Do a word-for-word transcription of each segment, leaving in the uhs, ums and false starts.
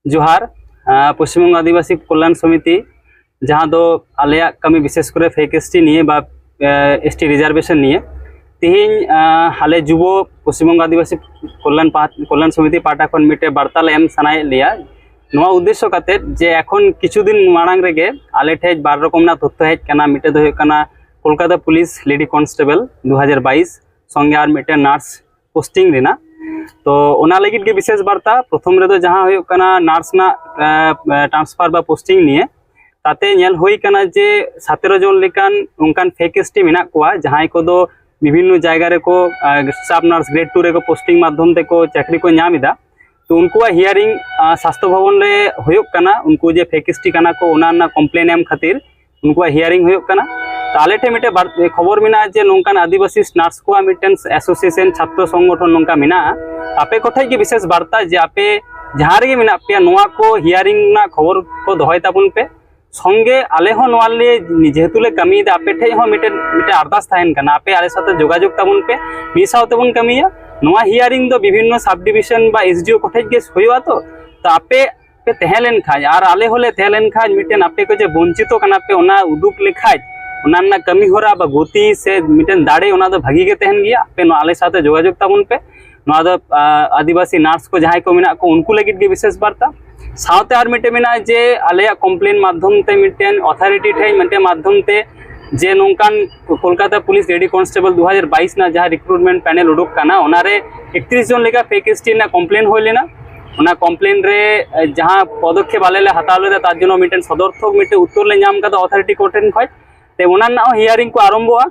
ᱡᱚᱦᱟᱨ᱾ ᱟᱸ, ᱯᱚᱥᱪᱤᱢ ᱵᱚᱝᱜᱚ ᱟᱹᱫᱤᱵᱟᱹᱥᱤ ᱠᱚᱞᱭᱟᱱ ᱥᱚᱢᱤᱛᱤ, ᱡᱟᱦᱟᱸ ᱫᱚ ᱟᱞᱮᱭᱟᱜ ᱠᱟᱹᱢᱤ ᱵᱤᱥᱮᱥ ᱠᱚᱨᱮ ᱯᱷᱮᱠ ᱮᱥ ᱴᱤ ᱱᱤᱭᱮ ᱵᱟ, ᱮ, ᱮᱥ ᱴᱤ ᱨᱤᱡᱟᱨᱵᱷᱮᱥᱚᱱ ᱱᱤᱭᱮ, ᱛᱮᱦᱮᱧ, ᱟᱸ, ᱟᱞᱮ ᱡᱩᱵᱚ ᱯᱚᱥᱪᱤᱢ ᱵᱚᱝᱜᱚ ᱟᱹᱫᱤᱵᱟᱹᱥᱤ ᱠᱚᱞᱭᱟᱱ ᱯᱟᱦ-, ᱠᱚᱞᱭᱟᱱ ᱥᱚᱢᱤᱛᱤ ᱯᱟᱦᱴᱟ ᱠᱷᱚᱱ ᱢᱤᱫᱴᱮᱡ ᱵᱟᱨᱛᱟ ᱞᱮ ᱮᱢ ᱥᱟᱱᱟᱭᱮᱫ ᱞᱮᱭᱟ᱾ ᱱᱚᱣᱟ ᱩᱫᱽᱫᱮᱥᱥᱚ ᱠᱟᱛᱮᱫ ᱡᱮ ᱮᱠᱷᱚᱱ ᱠᱤᱪᱷᱩ ᱫᱤᱱ ᱢᱟᱲᱟᱝ ᱨᱮᱜᱮ ᱟᱞᱮ ᱴᱷᱮᱡ ᱵᱟᱨ ᱨᱚᱠᱚᱢ ᱨᱮᱱᱟᱜ ᱛᱚᱛᱛᱷᱚ ᱦᱮᱡ ᱠᱟᱱᱟ᱾ ᱢᱤᱫᱴᱮᱡ ᱫᱚ ᱦᱩᱭᱩᱜ ᱠᱟᱱᱟ ᱠᱳᱞᱠᱟᱛᱟ ᱯᱩᱞᱤᱥ ᱞᱮᱰᱤ ᱠᱚᱱᱥᱴᱮᱵᱚᱞ ᱫᱩ ᱦᱟᱡᱟᱨ ᱵᱟᱭᱤᱥ, ᱥᱚᱸᱜᱮ ᱟᱨ ᱢᱤᱫᱴᱮᱱ ᱱᱟᱨᱥ ᱯᱳᱥᱴᱤᱝ ᱨᱮᱱᱟᱜ᱾ ᱛᱚ ᱚᱱᱟ ᱞᱟᱹᱜᱤᱫ ᱜᱮ ᱵᱤᱥᱮᱥ ᱵᱟᱨᱛᱟ᱾ ᱯᱨᱚᱛᱷᱚᱢ ᱨᱮᱫᱚ ᱡᱟᱦᱟᱸ ᱦᱩᱭᱩᱜ ᱠᱟᱱᱟ ᱱᱟᱨᱥ ᱨᱮᱱᱟᱜ, ᱮ, ᱮ, ᱴᱨᱟᱱᱥᱯᱷᱟᱨ ᱵᱟ ᱯᱳᱥᱴᱤᱝ ᱱᱤᱭᱮ, ᱛᱟᱛᱮ ᱧᱮᱞ ᱦᱩᱭ ᱠᱟᱱᱟ ᱡᱮ ᱥᱟᱛᱮᱨᱚ ᱡᱚᱱ ᱞᱮᱠᱟᱱ ᱚᱱᱠᱟᱱ ᱯᱷᱮᱠ ᱮᱥ ᱴᱤ ᱢᱮᱱᱟᱜ ᱠᱚᱣᱟ, ᱡᱟᱦᱟᱸᱭ ᱠᱚᱫᱚ ᱵᱤᱵᱷᱤᱱᱱᱚ ᱡᱟᱭᱜᱟ ᱨᱮᱠᱚ, ᱮ, ᱥᱴᱟᱯ ᱱᱟᱨᱥ ᱜᱨᱮᱰ ᱴᱩ ᱨᱮᱠᱚ ᱯᱳᱥᱴᱤᱝ ᱢᱟᱫᱽᱫᱷᱚᱢ ᱛᱮᱠᱚ ᱪᱟᱹᱠᱨᱤ ᱠᱚ ᱧᱟᱢ ᱮᱫᱟ᱾ ᱛᱚ ᱩᱱᱠᱩᱣᱟᱜ ᱦᱤᱭᱟᱨᱤᱝ, ᱟ, ᱥᱟᱥᱛᱷᱚ ᱵᱷᱚᱵᱚᱱ ᱨᱮ ᱦᱩᱭᱩᱜ ᱠᱟᱱᱟ᱾ ᱩᱱᱠᱩ ᱡᱮ ᱯᱷᱮᱠ ᱮᱥ ᱴᱤ ᱠᱟᱱᱟ ᱠᱚ, ᱚᱱᱟ ᱨᱮᱱᱟᱜ ᱠᱚᱢᱯᱞᱮᱱ ᱮᱢ ᱠᱷᱟᱹᱛᱤᱨ ᱩᱱᱠᱩᱣᱟᱜ ᱦᱤᱭᱟᱨᱤᱝ ᱦᱩᱭᱩᱜ ᱠᱟᱱᱟ᱾ ᱛᱚ ᱟᱞᱮ ᱴᱷᱮᱱ ᱢᱤᱫᱴᱮᱱ ᱵᱟᱨ-, ᱠᱷᱚᱵᱚᱨ ᱢᱮᱱᱟᱜᱼᱟ ᱡᱮ ᱱᱚᱝᱠᱟᱱ ᱟᱹᱫᱤᱵᱟᱹᱥᱤ ᱱᱟᱨᱥ ᱠᱚᱣᱟᱜ ᱢᱤᱫᱴᱮᱱ ᱮᱥᱳᱥᱤᱭᱮᱥᱚᱱ, ᱪᱷᱟᱛᱨᱚ ᱥᱚᱝᱜᱚᱴᱷᱚᱱ ᱱᱚᱝᱠᱟ ᱢᱮᱱᱟᱜᱼᱟ᱾ ᱟᱯᱮ ᱠᱚᱴᱷᱮᱡ ᱜᱮ ᱵᱤᱥᱮᱥ ᱵᱟᱨᱛᱟ ᱡᱮ ᱟᱯᱮ ᱡᱟᱦᱟᱸ ᱨᱮᱜᱮ ᱢᱮᱱᱟᱜ ᱯᱮᱭᱟ, ᱱᱚᱣᱟ ᱠᱚ ᱦᱤᱭᱟᱨᱤᱝ ᱨᱮᱱᱟᱜ ᱠᱷᱚᱵᱚᱨ ᱠᱚ ᱫᱚᱦᱚᱭ ᱛᱟᱵᱚᱱ ᱯᱮ᱾ ᱥᱚᱸᱜᱮ ᱟᱞᱮ ᱦᱚᱸ ᱱᱚᱣᱟ ᱞᱮ, ᱡᱮᱦᱮᱛᱩ ᱞᱮ ᱠᱟᱹᱢᱤᱭᱮᱫᱟ, ᱟᱯᱮ ᱴᱷᱮᱡ ᱦᱚᱸ ᱢᱤᱫᱴᱮᱱ, ᱢᱤᱫᱴᱮᱱ ᱟᱨᱫᱟᱥ ᱛᱟᱦᱮᱱ ᱠᱟᱱᱟ, ᱟᱯᱮ ᱟᱞᱮ ᱥᱟᱶᱛᱮ ᱡᱳᱜᱟᱡᱳᱜᱽ ᱛᱟᱵᱚᱱ ᱯᱮ, ᱢᱤᱫ ᱥᱟᱶ ᱛᱮᱵᱚᱱ ᱠᱟᱹᱢᱤᱭᱟ᱾ ᱱᱚᱣᱟ ᱦᱤᱭᱟᱨᱤᱝ ᱫᱚ ᱵᱤᱵᱷᱤᱱᱱᱚ ᱥᱟᱵ ᱰᱤᱵᱤᱥᱚᱱ ᱵᱟ ᱮᱥ ᱰᱤ ᱳ ᱠᱚᱴᱷᱮᱡ ᱜᱮ ᱦᱩᱭᱩᱜᱼᱟ᱾ ᱛᱚ, ᱛᱚ ᱟᱯᱮ ᱯᱮ ᱛᱟᱦᱮᱸ ᱞᱮᱱ ᱠᱷᱟᱡ ᱟᱨ ᱟᱞᱮ ᱦᱚᱸᱞᱮ ᱛᱟᱦᱮᱸ ᱞᱮᱱ ᱠᱷᱟᱡ, ᱢᱤᱫᱴᱮᱱ ᱟᱯᱮ ᱠᱚ ᱡᱮ ᱵᱚᱧᱪᱤᱛᱚ ᱠᱟᱱᱟ ᱯᱮ, ᱚᱱᱟ ᱩᱫᱩᱜ ᱞᱮᱠᱷᱟᱡ, ᱚᱱᱟ ᱨᱮᱱᱟᱜ ᱠᱟᱹᱢᱤ ᱦᱚᱨᱟ ᱵᱟ ᱜᱚᱛᱤ ᱥᱮ ᱢᱤᱫᱴᱮᱱ ᱫᱟᱲᱮ, ᱚᱱᱟ ᱫᱚ ᱵᱷᱟᱜᱤ ᱜᱮ ᱛᱟᱦᱮᱱ ᱜᱮᱭᱟ᱾ ᱟᱯᱮ ᱱᱚᱣᱟ ᱟᱞᱮ ᱥᱟᱶᱛᱮ ᱡᱳᱜᱟᱡᱳᱜᱽ ᱛᱟᱵᱚᱱ ᱯᱮ᱾ ᱱᱚᱣᱟ ᱫᱚ, ᱟ, ᱟᱹᱫᱤᱵᱟᱹᱥᱤ ᱱᱟᱨᱥ ᱠᱚ ᱡᱟᱦᱟᱸᱭ ᱠᱚ ᱢᱮᱱᱟᱜ ᱠᱚ, ᱩᱱᱠᱩ ᱞᱟᱹᱜᱤᱫ ᱜᱮ ᱵᱤᱥᱮᱥ ᱵᱟᱨᱛᱟ᱾ ᱥᱟᱶᱛᱮ ᱟᱨ ᱢᱤᱫᱴᱮᱱ ᱢᱮᱱᱟᱜᱼᱟ ᱡᱮ ᱟᱞᱮᱭᱟᱜ ᱠᱚᱢᱯᱞᱮᱱ ᱢᱟᱫᱽᱫᱷᱚᱢ ᱛᱮ, ᱢᱤᱫᱴᱮᱱ ᱚᱛᱷᱚᱨᱤᱴᱤ ᱴᱷᱮᱱ ᱢᱤᱫᱴᱮᱱ ᱢᱟᱫᱽᱫᱷᱚᱢ ᱛᱮ, ᱡᱮ ᱱᱚᱝᱠᱟᱱ ᱠᱳᱞᱠᱟᱛᱟ ᱯᱩᱞᱤᱥ ᱞᱮᱰᱤ ᱠᱚᱱᱥᱴᱮᱵᱚᱞ ᱫᱩ ᱦᱟᱡᱟᱨ ᱵᱟᱭᱤᱥ ᱨᱮᱱᱟᱜ ᱡᱟᱦᱟᱸ ᱨᱤᱠᱨᱩᱴᱢᱮᱱᱴ ᱯᱮᱱᱮᱞ ᱩᱰᱩᱠ ᱠᱟᱱᱟ, ᱚᱱᱟᱨᱮ ᱮᱠᱛᱨᱤᱥ ᱡᱚᱱ ᱞᱮᱠᱟ ᱯᱷᱮᱠ ᱮᱥ ᱴᱤ ᱨᱮᱱᱟᱜ ᱠᱚᱢᱯᱞᱮᱱ ᱦᱩᱭ ᱞᱮᱱᱟ᱾ ᱚᱱᱟ ᱠᱚᱢᱯᱞᱮᱱ ᱨᱮ, ᱮ, ᱡᱟᱦᱟᱸ ᱯᱚᱫᱚᱠᱷᱮᱯ ᱟᱞᱮ ᱞᱮ ᱦᱟᱛᱟᱣ ᱞᱮᱫᱟ, ᱛᱟᱨ ᱡᱚᱱᱱᱚ ᱢᱤᱫᱴᱮᱱ ᱥᱚᱫᱚᱨᱛᱷᱚᱠ ᱢᱤᱫᱴᱮᱱ ᱩᱛᱛᱚᱨ ᱞᱮ ᱧᱟᱢ ᱠᱟᱫᱟ ᱚᱛᱷᱚᱨᱤᱴᱤ ᱠᱚᱴᱷᱮᱱ ᱠᱷᱚᱱ᱾ ᱛᱮ ᱚᱱᱟ ᱨᱮᱱᱟᱜ ᱦᱚᱸ ᱦᱤᱭᱟᱨᱤᱝ ᱠᱚ ᱟᱨᱚᱢᱵᱷᱚᱜᱼᱟ᱾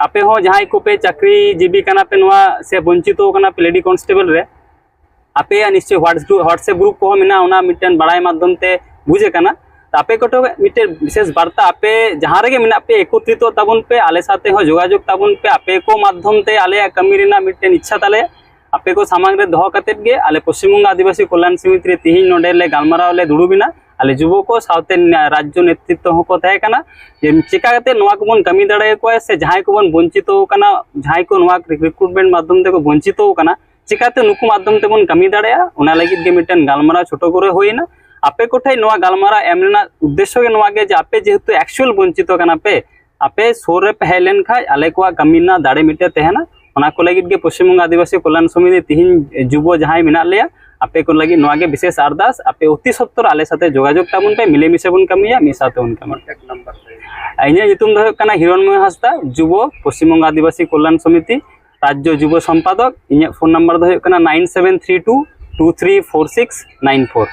ᱟᱯᱮ ᱦᱚᱸ ᱡᱟᱦᱟᱸᱭ ᱠᱚᱯᱮ ᱪᱟᱹᱠᱨᱤ ᱡᱤᱵᱤ ᱠᱟᱱᱟ ᱯᱮ ᱱᱚᱣᱟ, ᱥᱮ ᱵᱚᱧᱪᱤᱛᱚ ᱠᱟᱱᱟ ᱯᱮ ᱞᱮᱰᱤ ᱠᱚᱱᱥᱴᱮᱵᱚᱞ ᱨᱮ, ᱟᱯᱮᱭᱟᱜ ᱱᱤᱥᱪᱚᱭ WhatsApp ᱜᱨᱩᱯ, WhatsApp ᱜᱨᱩᱯ ᱠᱚᱦᱚᱸ ᱢᱮᱱᱟᱜᱼᱟ, ᱚᱱᱟ ᱢᱤᱫᱴᱮᱱ ᱵᱟᱲᱟᱭ ᱢᱟᱫᱽᱫᱷᱚᱢ ᱛᱮ ᱵᱩᱡᱽ ᱟᱠᱟᱱᱟ᱾ ᱛᱚ ᱟᱯᱮ ᱠᱚᱴᱷᱮᱱ ᱢᱤᱫᱴᱮᱱ ᱵᱤᱥᱮᱥ ᱵᱟᱨᱛᱟ, ᱟᱯᱮ ᱡᱟᱦᱟᱸ ᱨᱮᱜᱮ ᱢᱮᱱᱟᱜ ᱯᱮ, ᱮᱠᱚᱛᱨᱤᱛᱚ ᱛᱟᱵᱚᱱ ᱯᱮ, ᱟᱞᱮ ᱥᱟᱶᱛᱮ ᱦᱚᱸ ᱡᱳᱜᱟᱡᱳᱜᱽ ᱛᱟᱵᱚᱱ ᱯᱮ᱾ ᱟᱯᱮ ᱠᱚ ᱢᱟᱫᱽᱫᱷᱚᱢ ᱛᱮ ᱟᱞᱮᱭᱟᱜ ᱠᱟᱹᱢᱤ ᱨᱮᱱᱟᱜ ᱢᱤᱫᱴᱮᱱ ᱤᱪᱪᱷᱟ ᱛᱟᱞᱮ ᱟᱯᱮ ᱠᱚ ᱥᱟᱢᱟᱝ ᱨᱮ ᱫᱚᱦᱚ ᱠᱟᱛᱮᱫ ᱜᱮ᱾ ᱟᱞᱮ ᱯᱚᱥᱪᱤᱢ ᱵᱚᱝᱜᱚ ᱟᱹᱫᱤᱵᱟᱹᱥᱤ ᱠᱚᱞᱭᱟᱱ ᱥᱚᱢᱤᱛᱤ ᱨᱮ ᱛᱤᱦᱤᱧ ᱱᱚᱰᱮ ᱞᱮ ᱜᱟᱞᱢᱟᱨᱟᱣ ᱞᱮ ᱫᱩᱲᱩᱵ ᱮᱱᱟ᱾ ᱟᱞᱮ ᱡᱩᱵᱚ ᱠᱚ ᱥᱟᱶᱛᱮ ᱨᱟᱡᱽᱡᱚ ᱱᱮᱛᱨᱤᱛᱛᱚ ᱦᱚᱸᱠᱚ ᱛᱟᱦᱮᱸ ᱠᱟᱱᱟ, ᱡᱮ ᱪᱮᱠᱟ ᱠᱟᱛᱮ ᱱᱚᱣᱟ ᱠᱚᱵᱚᱱ ᱠᱟᱹᱢᱤ ᱫᱟᱲᱮᱭᱟᱠᱚᱣᱟ, ᱥᱮ ᱡᱟᱦᱟᱸᱭ ᱠᱚᱵᱚᱱ ᱵᱚᱧᱪᱤᱛᱚ ᱟᱠᱟᱱᱟ, ᱡᱟᱦᱟᱸᱭ ᱠᱚ ᱱᱚᱣᱟ ᱨᱤᱠᱨᱩᱴᱢᱮᱱᱴ ᱢᱟᱫᱽᱫᱷᱚᱢ ᱛᱮᱠᱚ ᱵᱚᱧᱪᱤᱛᱚ ᱟᱠᱟᱱᱟ, ᱪᱤᱠᱟᱹᱛᱮ ᱱᱩᱠᱩ ᱢᱟᱫᱽᱫᱷᱚᱢ ᱛᱮᱵᱚᱱ ᱠᱟᱹᱢᱤ ᱫᱟᱲᱮᱭᱟᱜᱼᱟ, ᱚᱱᱟ ᱞᱟᱹᱜᱤᱫ ᱜᱮ ᱢᱤᱫᱴᱮᱱ ᱜᱟᱞᱢᱟᱨᱟᱣ ᱪᱷᱳᱴᱳ ᱠᱚᱨᱮ ᱦᱩᱭᱮᱱᱟ᱾ ᱟᱯᱮ ᱠᱚᱴᱷᱮᱱ ᱱᱚᱣᱟ ᱜᱟᱞᱢᱟᱨᱟᱣ ᱮᱢ ᱨᱮᱱᱟᱜ ᱩᱫᱽᱫᱮᱥᱥᱚ ᱜᱮ ᱱᱚᱣᱟ ᱜᱮ ᱡᱮ ᱟᱯᱮ ᱡᱮᱦᱮᱛᱩ ᱮᱠᱪᱩᱭᱟᱞ ᱵᱚᱧᱪᱤᱛᱚ ᱠᱟᱱᱟ ᱯᱮ, ᱟᱯᱮ ᱥᱩᱨ ᱨᱮ ᱯᱮ ᱦᱮᱡ ᱞᱮᱱᱠᱷᱟᱱ ᱟᱞᱮ ᱠᱚᱣᱟᱜ ᱠᱟᱹᱢᱤ ᱨᱮᱱᱟᱜ ᱫᱟᱲᱮ ᱢᱤᱫᱴᱮᱱ ᱛᱟᱦᱮᱱᱟ᱾ ᱚᱱᱟ ᱠᱚ ᱞᱟᱹᱜᱤᱫ ᱜᱮ ᱯᱚᱥᱪᱤᱢ ᱵᱚᱝᱜᱚ ᱟᱹᱫᱤᱵᱟᱹᱥᱤ ᱠᱚᱞᱭᱟᱱ ᱥᱚᱢᱤᱛᱤ ᱛᱤᱦᱤᱧ ᱡᱩᱵᱚ ᱡᱟᱦᱟᱸᱭ ᱢᱮᱱᱟᱜ ᱞᱮᱭᱟ, ᱟᱯᱮ ᱠᱚ ᱞᱟᱹᱜᱤᱫ ᱱᱚᱣᱟ ᱜᱮ ᱵᱤᱥᱮᱥ ᱟᱨᱫᱟᱥ, ᱟᱯᱮ ᱚᱛᱤ ᱥᱚᱛᱛᱚᱨ ᱟᱞᱮ ᱥᱟᱛᱮ ᱡᱳᱜᱟᱡᱳᱜᱽ ᱛᱟᱵᱚᱱ ᱯᱮ, ᱢᱤᱞᱮᱢᱤᱥᱮ ᱵᱚᱱ ᱠᱟᱹᱢᱤᱭᱟ, ᱢᱤᱫ ᱥᱟᱶᱛᱮ ᱵᱚᱱ ᱠᱟᱹᱢᱤᱭᱟ᱾ ᱠᱚᱱᱴᱟᱠᱴ ᱱᱟᱢᱵᱟᱨ ᱞᱟᱹᱭ ᱢᱮ᱾ ᱤᱧᱟᱹᱜ ᱧᱩᱛᱩᱢ ᱫᱚ ᱦᱩᱭᱩᱜ ᱠᱟᱱᱟ ᱦᱤᱨᱚᱱᱢᱚᱭ ᱦᱟᱸᱥᱫᱟ, ᱡᱩᱵᱚ ᱯᱚᱥᱪᱤᱢ ᱵᱚᱝᱜᱚ ᱟᱹᱫᱤᱵᱟᱹᱥᱤ ᱠᱚᱞᱭᱟᱱ ᱥᱚᱢᱤᱛᱤ, ᱨᱟᱡᱽᱡᱚ ᱡᱩᱵᱚ ᱥᱚᱢᱯᱟᱫᱚᱠ᱾ ᱤᱧᱟᱹᱜ ᱯᱷᱳᱱ ᱱᱟᱢᱵᱟᱨ ᱫᱚ ᱦᱩᱭᱩᱜ ᱠᱟᱱᱟ nine seven three two two three four six nine four᱾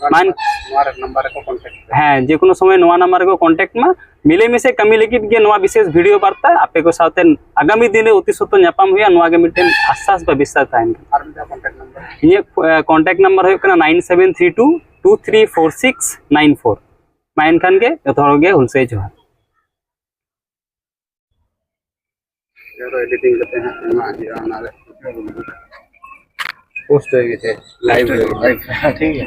ᱱᱚᱣᱟ ᱢᱟᱱ- ᱱᱟᱢᱵᱟᱨ, ᱱᱚᱣᱟ ᱨᱮ ᱱᱟᱢᱵᱟᱨ ᱨᱮᱠᱚ ᱠᱚᱱᱴᱟᱠᱴ ᱯᱮ᱾ ᱦᱮᱸ, ᱡᱮ ᱠᱳᱱᱳ ᱥᱚᱢᱚᱭ ᱱᱚᱣᱟ ᱱᱟᱢᱵᱟᱨ ᱨᱮᱠᱚ ᱠᱚᱱᱴᱟᱠᱴ ᱢᱟ᱾ ᱢᱤᱞᱮᱢᱤᱥᱮ ᱠᱟᱹᱢᱤ ᱞᱟᱹᱜᱤᱫ ᱜᱮ ᱱᱚᱣᱟ ᱵᱤᱥᱮᱥ ᱵᱷᱤᱰᱤᱭᱳ ᱵᱟᱨᱛᱟ᱾ ᱟᱯᱮ ᱠᱚ ᱥᱟᱶᱛᱮ ᱟᱜᱟᱢᱤ ᱫᱤᱱ ᱨᱮ ᱚᱛᱤ ᱥᱚᱛᱛᱚ ᱧᱟᱯᱟᱢ ᱦᱩᱭᱩᱜᱼᱟ, ᱱᱚᱣᱟ ᱜᱮ ᱢᱤᱫᱴᱮᱱ ᱟᱥᱥᱟᱥ ᱵᱟ ᱵᱤᱥᱥᱟᱥ ᱛᱟᱦᱮᱱ ᱠᱟᱱᱟ᱾ ᱟᱨ ᱢᱤᱫ ᱫᱷᱟᱣ ᱠᱚᱱᱴᱟᱠᱴ ᱱᱟᱢᱵᱟᱨ᱾ ᱤᱧᱟᱹᱜ ᱠᱚᱱᱴᱟᱠᱴ ᱱᱟᱢᱵᱟᱨ ᱦᱩᱭᱩᱜ ᱠᱟᱱᱟ nine seven three two two three four six nine four᱾ ᱢᱟ ᱮᱱᱠᱷᱟᱱ ᱜᱮ ᱡᱚᱛᱚ ᱦᱚᱲ ᱜᱮ ᱦᱩᱞᱥᱟᱹᱭ ᱡᱚᱦᱟᱨ᱾ ᱟᱨᱚ ᱮᱰᱤᱴᱤᱝ ᱠᱟᱛᱮ ᱦᱟᱸᱜ ᱮᱢᱟᱜ ᱦᱩᱭᱩᱜᱼᱟ ᱚᱱᱟ ᱨᱮ᱾ ᱯᱳᱥᱴ ᱦᱩᱭᱩᱜ ᱜᱮ ᱞᱟᱭᱤᱵᱷ ᱦᱩᱭᱩᱜ ᱜᱮ᱾ ᱴᱷᱤᱠ ᱜᱮᱭᱟ᱾